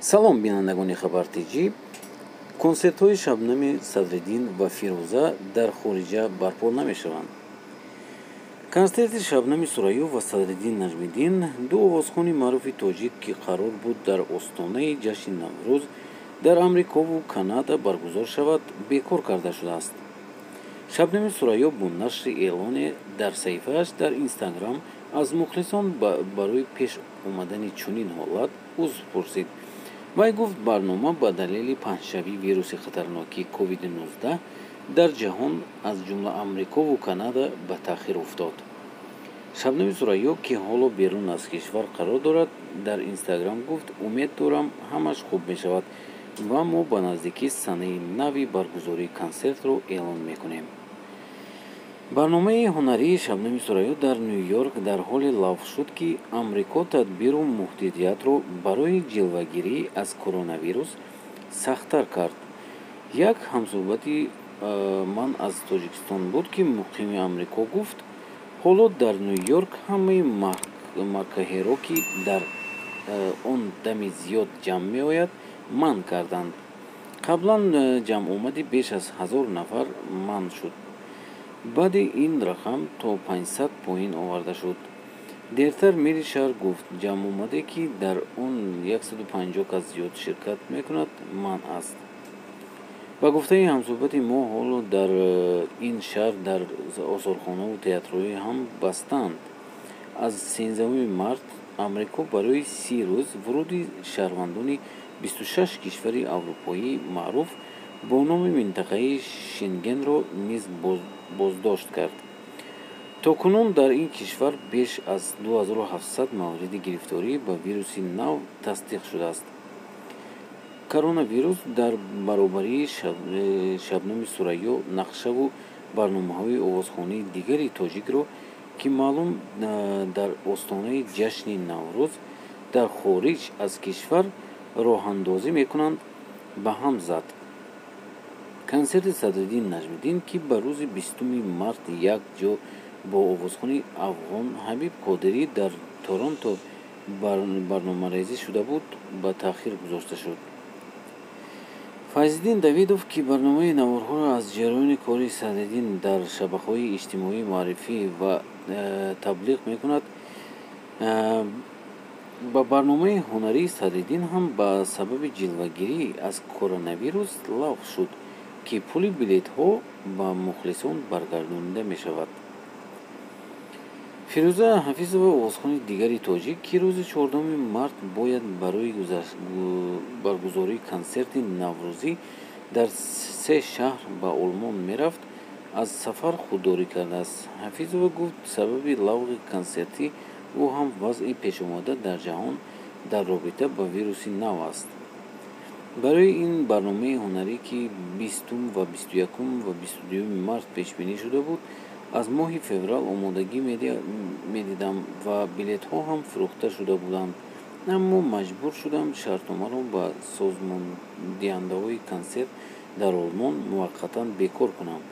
Салом, бинандагони Хабар Тҷ. Консертҳои Шабнами Садриддин ва Фирӯза дар хориҷа барпо намешаванд. Консерти Шабнами Сурайё ва Садриддин Наҷмиддин, ду овозхони маъруфи тоҷик, ки қарор буд дар остонаи ҷашни Наврӯз дар Амрикову Канада баргузор шавад, бекор карда шудааст. Шабнами Сурайё бо нашри эълоне дар саҳифааш дар Инстаграм аз мухлисон барои пеш омадани чунин ҳолат узр пурсид. Вай гуфт, барнома ба далели паҳншавии вируси хатарноки COVID-19 дар ҷаҳон, аз ҷумла Амрикову Канада, ба таъхир уфтод. Шабнами Сурайё, ки ҳоло берун аз кишвар қарор дорад, дар Инстаграм гуфт: «Умед дорам, ҳамаш хуб мешавад ва мо ба наздикӣ санаи нави баргузории консертро эълон мекунем». Барномаи ҳунарии Шабнами Сурайё дар Ню-Йорк дар ҳоле лағв шуд, ки Амрико тадбиру муҳдудиятро барои ҷилвагирӣ аз коронавирус сахттар кард. Як ҳамсӯҳбати ман аз Тоҷикистон буд, ки муқими Амрико, гуфт, ҳоло дар Ню-Йорк ҳамаи маркаҳеро, ки дар он дами зиёд ҷамъ меояд, манъ карданд. Қаблан ҷамъомади беш аз 1000 нафар манъ шуд, баъди ин рақам то 500 поин оварда шуд. Дертар мери шаҳр гуфт, ҷамъомаде, ки дар он 150 кас зиёд ширкат мекунад, манъ аст. Ба гуфтаи ҳамсӯҳбати мо, ҳоло дар ин шаҳр дар осорхонаву театрҳое ҳам бастаанд. Аз 13 март Амрико барои 30 рӯз вуруди шаҳрвандони 26 кишвари аврупоӣ, маъруф бо номи минтақаи Шенгенро низ боздошт кард. То кунун дар ин кишвар беш аз 2700 мавриди гирифторӣ ба вируси нав тасдиқ шудааст. Коронавирус дар баробарии Шабнами Сурайё нақшаву барномаҳои овозхонии дигари тоҷикро, ки маълум дар остонаи ҷашни Наврӯз дар хориҷ аз кишвар роҳандозӣ мекунанд, ба ҳам зад. Консерти Садриддин Наҷмиддин, ки ба рӯзи 20 март якҷо бо овозхони афғон Ҳабиб Қодирӣ дар Торонто барномарезӣ шуда буд, ба таъхир гузошта шуд. Файзиддин Давидов, ки барномаи наворҳоро аз ҷараёни кори Садриддин дар шабакаҳои иҷтимоӣ муаррифӣ ва таблиғ мекунад, ба барномаи ҳунарии Садриддин ҳам ба сабаби ҷилвагирӣ аз коронавирус лағв шуд, ки пули билетҳо ба мухлисон баргардонида мешавад. Фирӯза Ҳафизова, овозхони дигари тоҷик, ки рӯзи 14 март бояд барои баргузории консерти наврӯзӣ дар се шаҳр ба Олмон мерафт, аз сафар худдорӣ кардааст. Ҳафизова гуфт, сабаби лағви консерти ӯ ҳам вазъи пешомада дар ҷаҳон дар робита ба вируси нав аст. Барои ин барномаи ҳунарӣ, ки 20-ум ва 21-ум ва 22-юми март пешбинӣ шуда буд, аз моҳи феврал омодагӣ медидам ва билетҳо ҳам фурӯхта шуда буданд, аммо маҷбур шудам шартномаро ба созмондиҳандаҳои консерт дар Олмон муваққатан бекор кунам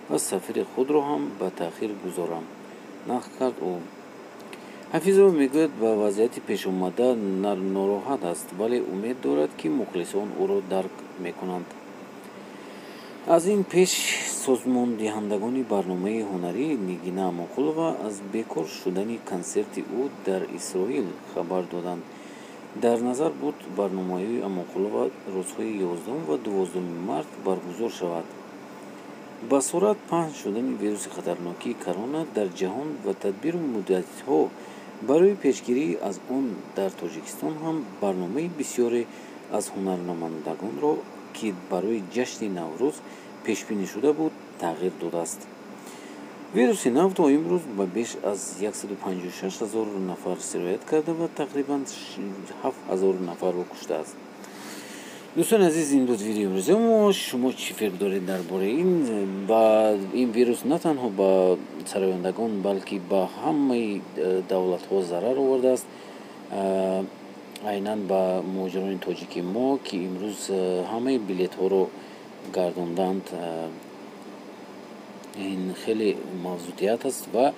ва сафари худро ҳам ба таъхир гузорам, нақл кард ӯ. Ҳафизова мегӯяд, ба вазъияти пешомада нороҳат аст, вале умед дорад, ки мухлисон ӯро дарк мекунанд. Аз ин пеш созмондиҳандагони барномаи ҳунарӣ Нигина Амонқулова аз бекор шудани консерти ӯ дар Исроил хабар доданд. Дар назар буд, барномаҳои Амонқулова рӯзҳои 11 ва 12 март баргузор шавад. Ба суръат паҳн шудани вируси хатарноки корона дар ҷаҳон ва тадбиру муҳдудиятҳо барои пешгирӣ аз он дар Тоҷикистон ҳам барномаи бисёре аз ҳунарнамандагонро, ки барои ҷашни Наврӯз пешбинӣ шуда буд, тағйир додааст. Вируси нав то имрӯз ба беш аз 156 ҳазор нафар сироят карда ва тақрибан 7 ҳазор нафарро куштааст. Дӯстони азиз, ин буд видеои имрӯзи мо. Шумо чӣ фикр доред дар бораи ин? Ба ин вирус на танҳо ба сарояндагон, балки ба ҳамаи давлатҳо зарар овардааст, айнан ба муҳоҷирони тоҷики мо, ки имрӯз ҳамаи билетҳоро гардонданд. Ин хеле мавзӯъият аст ва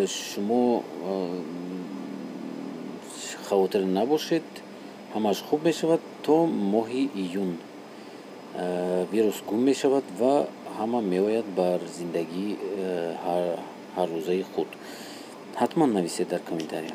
шумо хавотир набошед. Ҳамааш хуб мешавад. То моҳи июн вирус гум мешавад ва ҳама меояд бар зиндагии ҳаррӯзаи худ. Ҳатман нависед дар комментария.